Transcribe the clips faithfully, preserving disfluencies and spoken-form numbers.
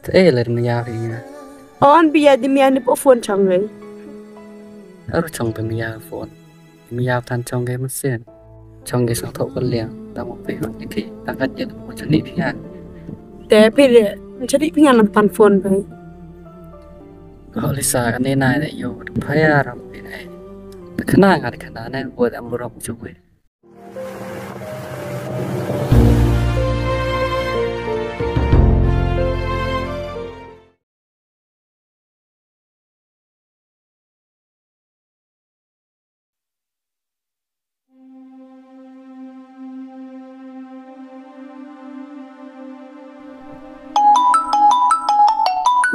Te e le maya phi nga. On bi ya di maya ni po phone chong ngai. Aru chong te maya phone. Maya than chong ngai masin. Chong ngai sang thok ka liang. Tang mo phi hot ni ki. Tang kat ya mo chani phi nga. Te phi le chani phi nga nam than phone phi. Ho Lisa, ka ne nai de yo, phaya ram phi nai. Te khana nga de khana nai, wo de am rok chu wi.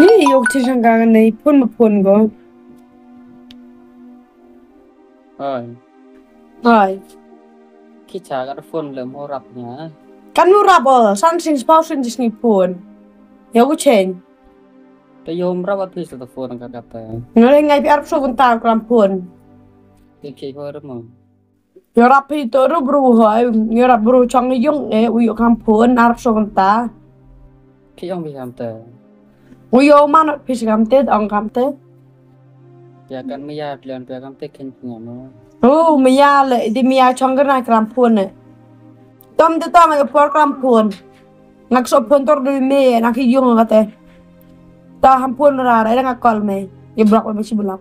Ni yoh ti jang ka nei phone ma phone ko. Oi. Oi. Ki cha ka phone le mo rap nia. Kan mo rap o, san sing spau sing jis ni phone. Ya u chen. Te yom rap at phi sa ta phone ka kata. Ngai ngai pi arpso gunta kram phone. Te ki ko rap mo. Yo rap phi to ru bru hoi, yo rap bru chong yung e, u yo kam phone arpso gunta. Ki ong bi kam te. U yo man phi si kam te, ong kam te. Ya kan maya plan pe kam te khen phi mo. Oh, maya le, di maya chong ka na kram phone e. Tom te tom e por kram phone. Ngak so phone tor du me, na ki yung ka te. Ta ham phone ra, ra ngak call me. Ye block me si block.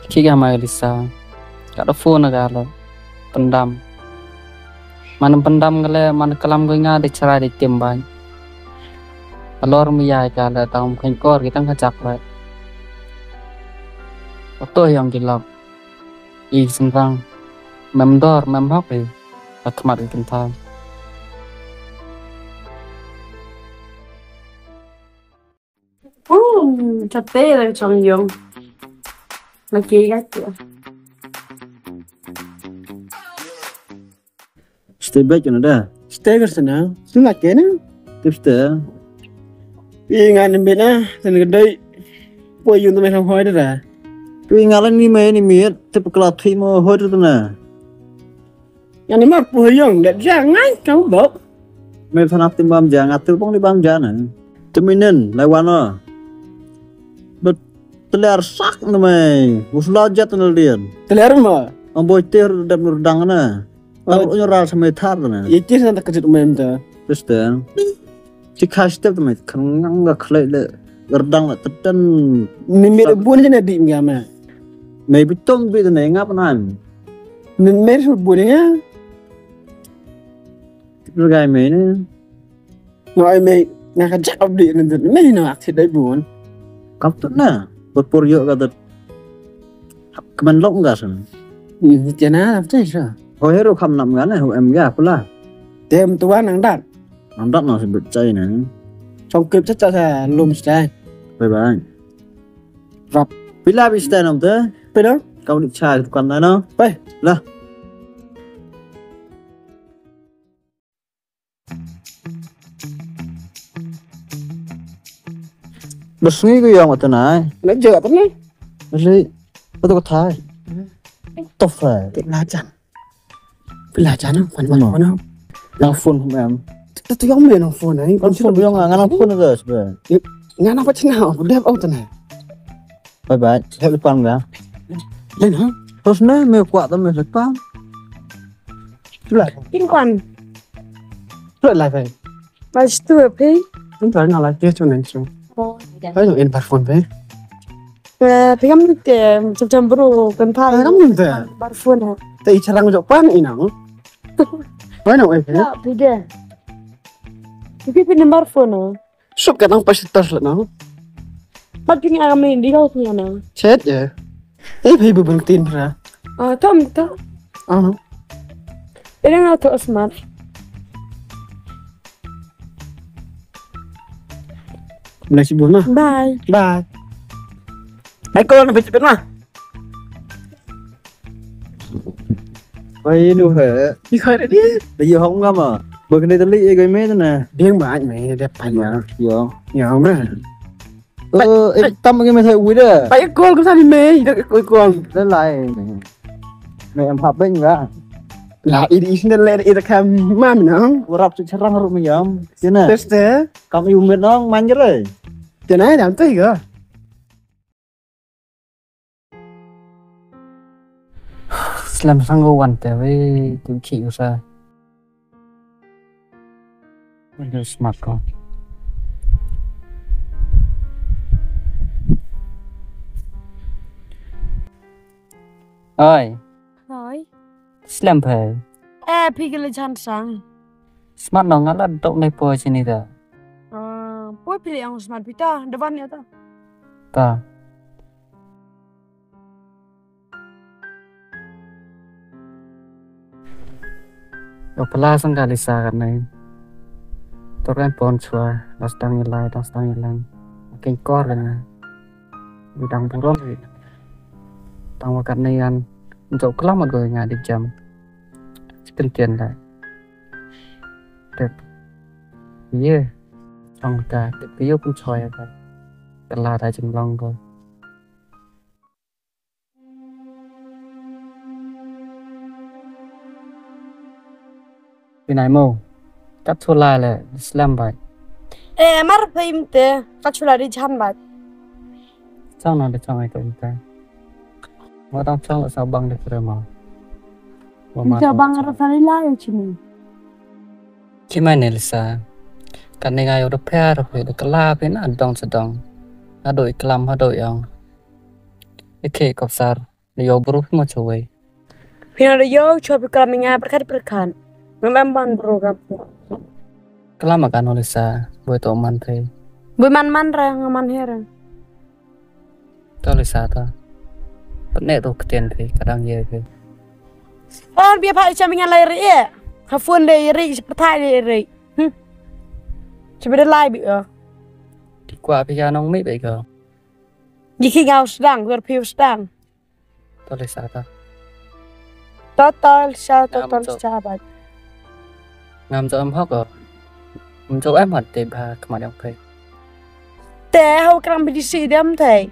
Ki ga mai Lisa. Ka da phone ga le. Pyndam. Man pyndam ga le, man kalam ga nga de chara de tim bai. Alor mi ya ga le, ta um khen kor ki tang ka jak le. Oto yong ki lok. I sing rang. Mem dor, mem hok i. Ka khmat i kynthai. Hmm, chate la chong yong. La ke ga tu. Stay back na da. Stay ker sana. Sila ke na. Tip stay. Pi nga ni bit na, sana ke dai. Poi yung tu me sang hoi da. Pi nga la ni me ni mit, tip kla thi mo hoi da na. Nga ni mar pu yong, dat ja ngai ka bok. Me phanap tim bam ja, nga tu pong ni bam ja na. Teminen, lai wan o. Bet teler sak na mai. Usla jat na lien. Teler ma. Ang boi ter dap nur dang na. Ang nyo ral sa mai thar na. Ye tir na ta kajit umem ta. Terus ta. Chi khai step ta mai, khang ngang ga khlai le, gardang le, teten. Ni me bun je na di nga ma. Me bitom bi ne ngap nan. Ni me su bun ya. Tip gai me ne. Ngoi me, nga ka jak abdi ne, me no ak thi dai bun. Kap tu na, bot por yo ka tet. Kmen lok ga san. Ni jana, te sa. Ho hero kham nam ga ne, ho em ga pula. Tem tuan nang dat. Nang dat na se bit chai ne. Chong kip cha cha sa lum chai. Bye bye. Rap. Pila bi chai nam te? Pila? Kau ni chai dukan na no. Bye. Lah. Bas ngi ko yong atanai. Na je atanai. Bas ngi. Ato ko thai. Tof hai. Te la jan. Pila jan, wan wan wan. Nang phone em. Te te yong me nang phone ai. Nang phone yong, nga nang phone ga sbe. Nga nang pachna, dep au tanai. Bye bye. Hep le pan ga. Len ha? Terus ne me kwah ta me le pan. Tula. Kin kwan. Tula lai pai. Mai stu pi. Kin kwan na lai ke chun en chu. Oh. Pai no en par phone pe. Eh, pi kam te cham cham bro kan pha. Kam te. Par phone ha. Te i charang jo pan i nang. Pai no e pe. Ya, pi de. Pi pi number phone. Suk ka nang pa sitar la nang. Mat ki nga mi di ho ki nga nang. Chet ya. Eh, phai bu bun tin ra. Ah, tom to. Ah. Ina nga to smart. Mula si bu na. Bye. Bye. Ai ko na bit bit na. Oi, nu he. Ni khai re ni. Ba yo hong ngam a. Ba kene tali e gai me na. Ding ba ai me de pan ya. Yo. Yo, bra. Eh, eh, tam ke me thai wi de. Ba ya call ko sa ni me, da ko call. Da lai. Me em hap beng ga. La, i, i sne le, i da kam mam nong. Warap tu charang ru mi yam. Tina. Teste. Kam i umit nong, manjere. Tina, dam tu i go. Slem sang ko wan te, wei, tu ki usa. Wei, smart ko. Oi. Oi. Slem phe. Eh, phi ki le jan sang. Smart nong, nga la dok nei poi chini da. Ah, poi phi le ang smart phi ta, da wan ya ta. Ta. Yo pala sang ka Lisa katni. Tor kan pon chwa, das dang ilai, das dang ilang. King kor le nga. Wi dang burom wi. Tang wa katni yan. Njo klam at go nga di jam. Chicken tian da. Tep. Ye. Chong ka, tep yo pun choi ka. Kala da jing long go. Pinai mo. Kat chula le, slem bai. Eh, mar phim te, kat chula di jan bai. Chong na de chong ai ko inte. Mo tang chong le sa bang de kre mo. Mo ma sa tang bang chong. Ra sa le la yo chini. Ki mai ne Lisa. Katni nga yo de pher phe de kala phe na dong sa dong. Hadoi klam hadoi yong. Ike kop sar. Yo bru phi mo chawei. Phi na yo chwa phi klam nga perkat perkat. Ngam em ban bru kam. Klam ka no Lisa, boi to man phi. Boi man man ra, nga man he ra. To Lisa to. Pat ne to ktien phi, kadang ye phi. An bia pha chami nga lai re e. Ha phone de re, chi perthai de re. Hmm. Chi bede lai bi o. Di kwa phi ya nong mi be ko. Di ki ngau sdang, wer phi sdang. To Lisa to. To, to Lisa, to, to Lisa, bad. Ngam jo em hok o. Ngam jo em hot te bha kama yong phe. Te hau kram bi di si dem te.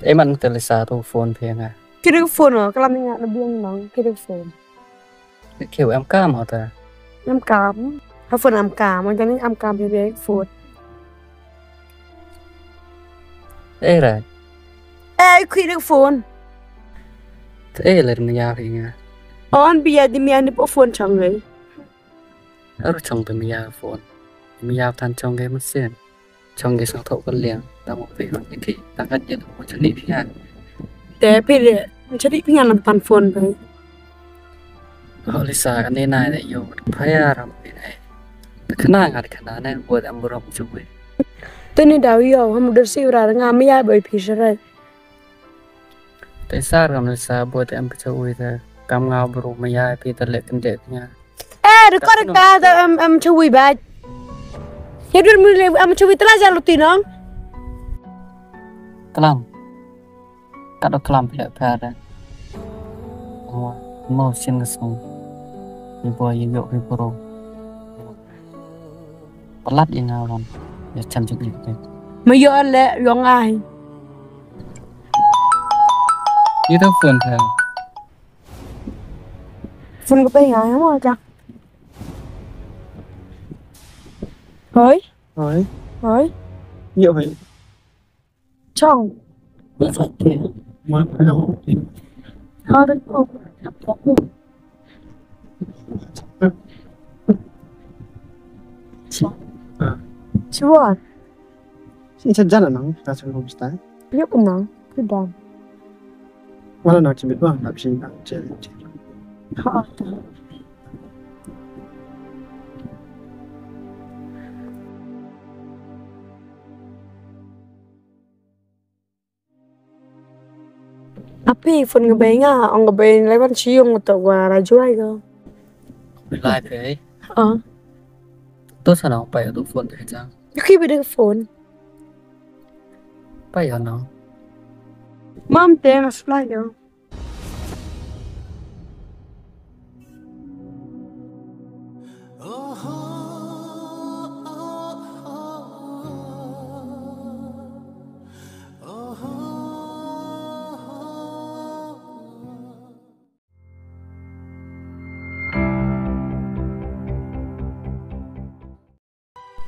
E man to Lisa to phone phe nga. Kiri phone o, kram nga na biang nong, kiri phone. Kiu em kam hota. Em kam. Ha phone em kam, wan jani em kam bi bi phone. Eh, rai. Eh, kui de phone. Eh, ler mi ya ri nga. On bi ya di mi ani po phone chang le. Aru chong de mi ya phone. Mi ya tan chong ge masin. Chong ki sang thok ka liang, tang mo phi hon ki, tang kat ye mo chani phi han. Te phi le, chani phi han lam pan phone phi. Ho Lisa, kani nai ne yo, phaya ram phi nai. Te khana nga de khana ne, wo de am burom chu wi. Te ni daw yo, ham der si ura nga mi ya boi phi sarai. Te sar kam Lisa, wo de am chu wi te, kam nga bru mi ya phi te le kende phi nga. Eh, record ka da em, em, chawi bad. Ya dur mu le, em, chawi tela jalu ti nong. Klam. Ka do klam phe phe da. Oh, mo sin ka song. Ni boy ye yo ni pro. Palat ye nga wan. Ya chan chuk ni. Me yo le, yo ngai. Ye to phone phe. Phone ko pe nga, mo ja. Hoi? Hoi? Hoi? Yo hoi. Chong. Mo hoi. Hoi, ko. Chua. Sin sa jana nang, ka sa nang sta. Yo ko nang, ko dang. Wala nang chimit wa, nang chimit nang chimit. Ha. Api phone ka bai nga, ong ka bai lai wan chiung to wa ra juai ko. Lai phe. Ah. To sa nang pai to phone phe chang. Ki bi de phone. Pai yo nang. Mam te na slai yo.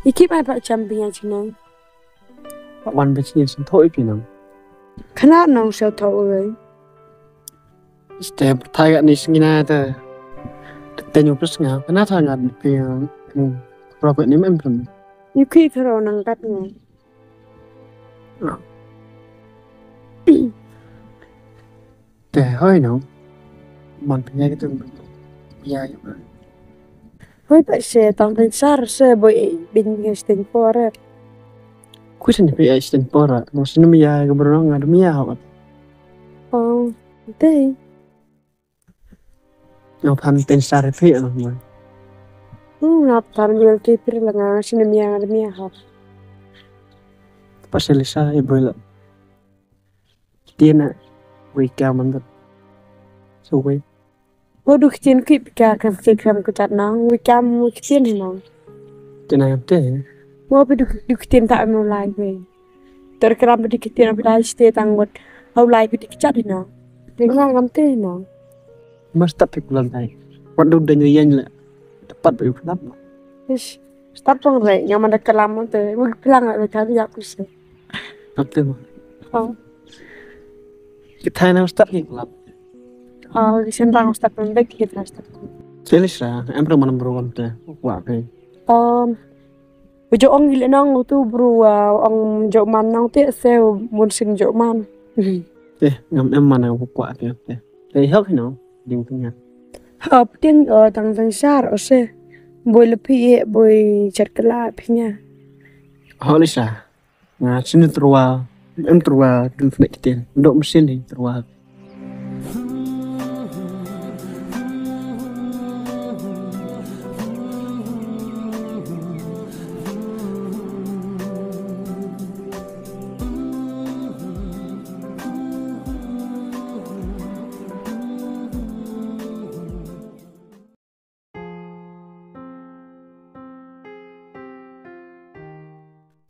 I ki mai pa champion ya chinong. Pa wan ba chi sum thoi pi nong. Khana nong sum thoi. Step thai ga ni sngi na ta. Te nyu plus nga. Khana thai nga pi, hmm, pro ko ni mem pun. Yu ki thro nang kat nga. Te hoi no. Mon pnya ki tum. Ya, ya. Hoi pa se tang pyn sar se boi bin ngi sten pora. Ku sen pi ai sten pora. Mo sen mi ya ga bro nga mi ya ha. Oh, te. Nga phan ten star phi ah mo. Hmm, nga phan bil ki pir la nga sini mia nga mia ha. Pas Lisa i boi la. Tian na. Wei ka man dat. So wei. Wo du ktien ki pika kam ki kam ku tat nang. Wei kam wei ktien hi nang. Tian na kam te. Wo bi du, du ktien ta no lai wei. Ter kram bi du ktien bi dai ste tang wot. Hau lai bi du kchat hi nang. Tian na kam te hi nang. Mas tap pik bulan tai. Wat du deng yan le. Tepat ba u klap. Ish. Start pang re, yang mana kelam tu. Wah, pelang re, kali aku se. Tap tu. Oh. Kita na start ni klap. Oh, di sendang start pang dek kita start. Selis ra, em ra mana bro kan te. Wah, pe. Um, ujo ong ile nang tu bro, uh, ong jo man nang te se mun sing jo man. Eh, ngam em mana ko kwah te. Te hok no, ding tengah. Hap ting, uh, tang tang sar, o se. Boi lepi e, boi chat kela pinya. Hok Lisa. Nga sini terwa, em terwa, ding tengah kitin. Dok mesin ni terwa.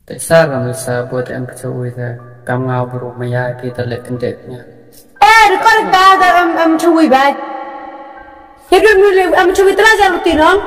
Te sar am sa bo te am pcha ui te kam nga bru maya ki te le kente nya. Eh, record ka da am, am chui bai. Ye dun nu le am chui tla ja luti nong.